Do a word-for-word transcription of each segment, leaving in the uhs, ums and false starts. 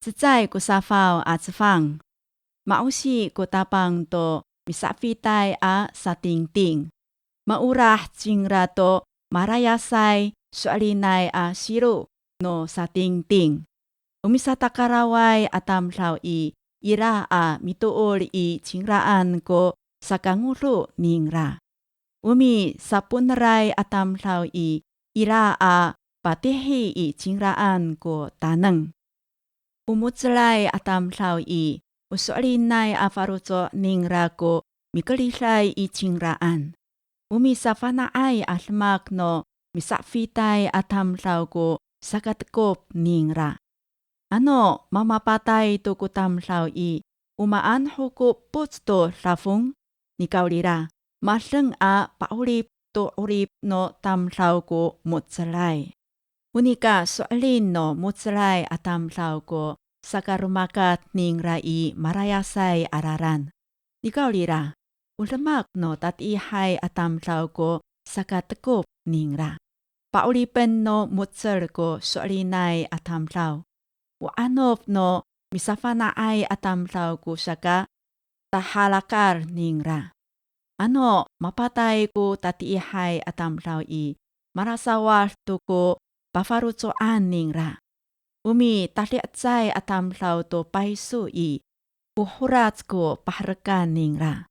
Cecay ko safaw a cefang. Ma'osi ko Tapang to misafitay a satingting. Maolah cingra to marayasay so'elinay a siro no satingting. O misatakaraway a tamdaw i, ira a mitoor i cingraan ko sakangodo ningra. O misapo'eneray a tamdaw i, ira a patihi i cingraan ko taneng. O mo^celay a tamdaw i, o so'elinay a faloco' ningra ko mikeriday i cingraan. O misafana'ay a demak no misafitay a tamdaw ko sakatekop ningra. Ano mamapatay to ko tamdaw i, o maan ho ko epoc to dafong? Nikawrira, madeng a pa'orip to 'orip no tamdaw ko mo^celay. O nika so'elin no mo^celay a tamdaw ko sakaromakat ningra i marayasay a lalan. Nikawrira, o demak no tatiihay a tamdaw ko sakatekop ningra. Pa'oripen no mo^cel ko so'elinay a tamdaw. O 'anop no misafana'ay a tamdaw ko saka tahalakal ningra. Ano mapatay ko tatiihay a tamdaw i, malasawad to ko pafaloco'an ningra. O mitadi'ecay a tamdaw to payso i, o horac ko paherekan ningra.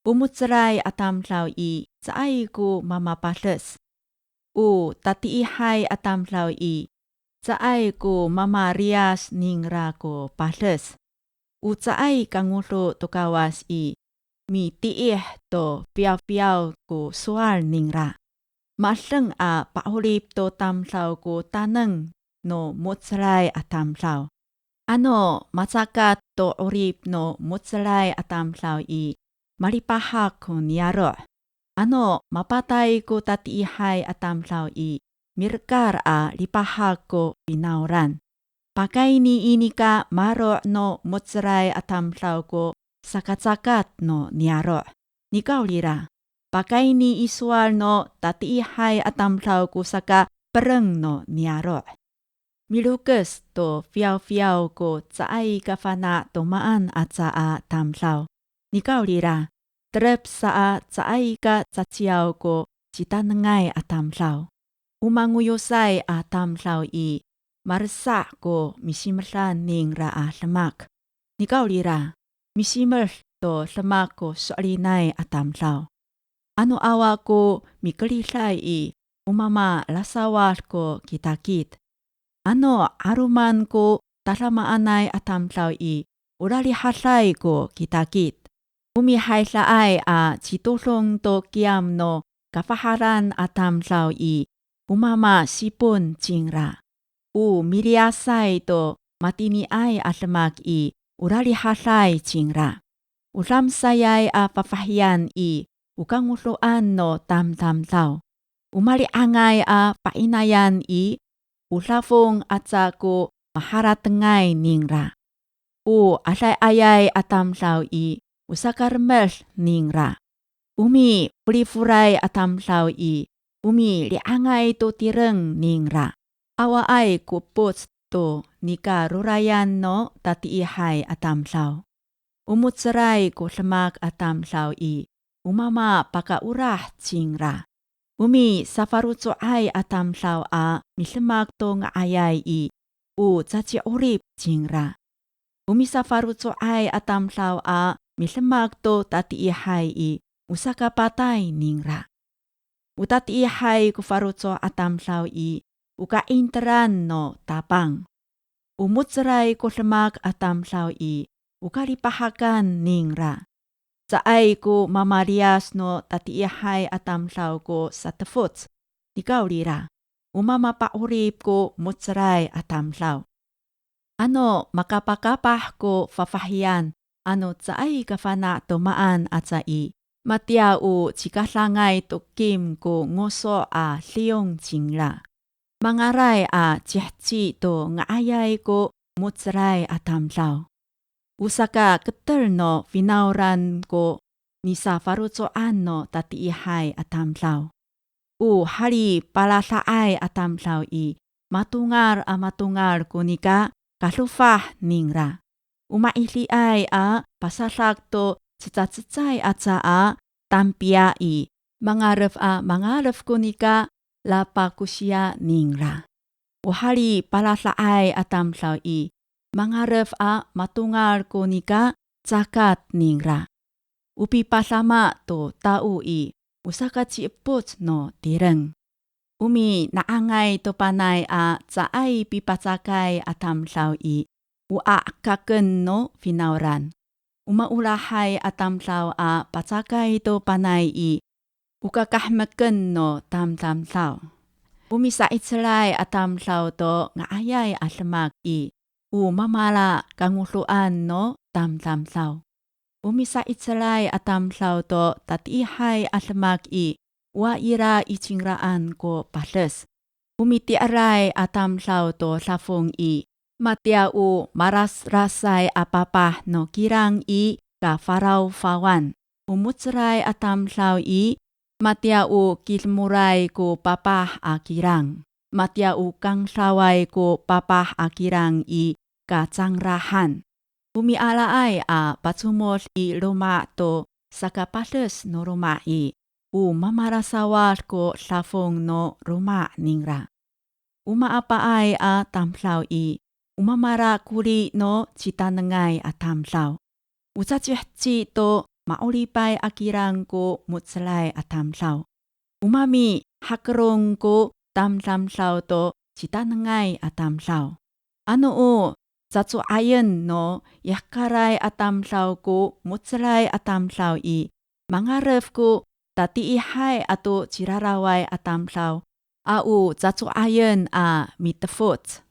O mo^celay a tamdaw i, caay ko mamapades. O tatiihay a tamdaw i, caay ko mamaliyas ningra ko pades. O caay kangodo to Kawas i, mitiih to fiyafiyaw ko sowal ningra. Madeng a pa'orip to tamdaw ko taneng no mo^celay a tamdaw. Ano macakat to 'orip no mo^celay a tamdaw i, malipahak ko niyaro'. Ano mapatay ko tatiihay a tamdaw i, mirekal a lipahak ko finawlan. Pakayni i nika maro' no mo^celay a tamdaw ko sakacakat no niyaro'. Nikawrira, pakayni i sowal no tatiihay a tamdaw ko sakapereng no niyaro'. Milokes to fiyafiyaw ko caay ka fana' to maan aca a tamdaw. Nikawrira, terep sa a caay ka caciyaw ko citanengay a tamdaw. O mangoyosay a tamdaw i, maresa' ko misimedan ningra a demak. Nikawrira, misimed to demak ko so'elinay a tamdaw. Ano awa ko mikeriday i, o mamalasawad ko kitakit. Ano 'aloman ko tadamaanay a tamdaw i, o lalihaday ko kitakit. O mihaydaay a citodong to kiyam no kafahalan a tamdaw i, o mamasipon cingra. O miliyasay to matiniay a demak i, o lalihaday cingra. O damsayay a fafahiyan i, o kangodoan no tamdamdaw. O mali'angay a fa'inayan i, o dafong aca ko maharatengay ningra. O adayayay a tamdaw i, o sakaremed ningra. O miforiforay a tamdaw i, o mili'angay to tireng ningra. Awaay ko epoc to nika rorayan no tatiihay a tamdaw. O mo^celay ko demak a tamdaw i, o mamapakaolah cingra. O misafaloco'ay a tamdaw a midemak to nga'ayay i, o caci'orip cingra. O misafaloco'ay a tamdaw a midemak to tatiihay i, o sakapatay ningra. O tatiihay ko faloco' a tamdaw i, o ka'interan no Tapang. O mo^celay ko demak a tamdaw i, o kalipahakan ningra. Caay ko mamaliyas no tatiihay a tamdaw ko satefoc. Nikawrira, o mamapa'orip ko mo^celay a tamdaw. Ano makapakapah ko fafahiyan, ano caay ka fana' to maan aca i, matiya o cikadangay to kim ko ngoso' a diyong cingra. Mangalay a ciheci to nga'ayay ko mo^celay a tamdaw. O sakaketer no finawlan ko nisafaloco'an no tatiihay a tamdaw. O halipalada'ay a tamdaw i, matongal a matongal ko nika kadofah ningra. O ma'idiay a pasadak to cecacecay aca a tampiya i, mangalef a mangalef ko nika lapakosiya ningra. O halipalada'ay a tamdaw i, mangalef a matongal ko nika cakat ningra. O pipadama to tao i, o sakaci'epoc no tireng. O mina'angay to panay a caay pipacakay a tamdaw i, o a'ekaken no finawlan. O maolahay a tamdaw a pacakay to panay i, o kakahemeken no tamdamdaw. O misa'icelay a tamdaw to nga'ayay a demak i, o mamalakangodoan no tamdamdaw. O misa'icelay a tamdaw to tatiihay a demak i, o ira i cingraan ko pades. O miti'eray a tamdaw to dafong i, matiya o marasrasay a papah no kilang i kafarawfawan. O mo^celay a tamdaw i, matiya o kidemoray ko papah a kilang. Matiya o kangdaway ko papah a kilang i kacangrahan. O mialaay a pacomod i loma' to sakapades no loma' i, o mamalasawad ko dafong no loma' ningra. O maapaay a tamdaw i, o mamalakoli no citanengay a tamdaw. O caciheci to ma'oripay a kilang ko mo^celay a tamdaw. O mamihakelong ko tamdamdaw to citanengay a tamdaw. Ano o caco'ayen no i hekalay a tamdaw ko mo^celay a tamdaw i, mangalef ko tatiihay ato ciraraway a tamdaw a o caco'ayen a mitefoc.